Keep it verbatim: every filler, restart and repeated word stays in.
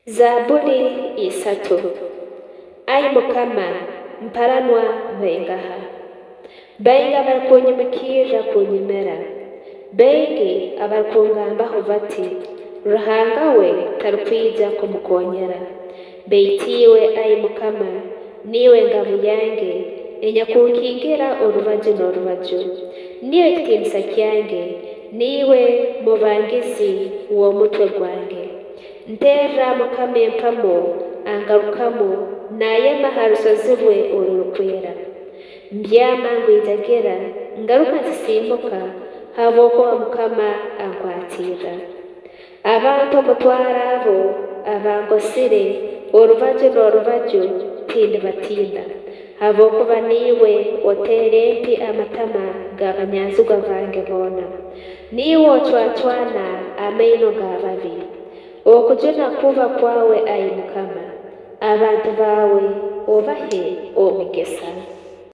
Zabbuli isatu. Ai Mukama, mparanwa baingaha! Baingi abarukunyimukirra kunyemera. Baingi abarukungambaho bati, "Ruhanga we tarukwija kumukoonyera." Baitu iwe, ai Mukama, niiwe ngabo yange, enyakunkingira orubaju n'orubaju. Niiwe ekitiinisa kyange, niiwe mubangizi w'omutwe gwange. Nterra Mukama empamu, angarukamu, nayema ha rusozi rwe orurukwera. Mbyama ngwijagira, ngaruka nsisiimuka, habwokuba Mukama ankwatirra. Abantu omutwaro abo abangosire orubaju n'orubaju tindibatinda, habwokuba niiwe oteera empi amatama g'abanyanzigwa bange boona. Niiwe ocwacwana amaino g'ababi. Okujuna kuba kwawe, ai Mukama, abantu baawe obahe omugisa.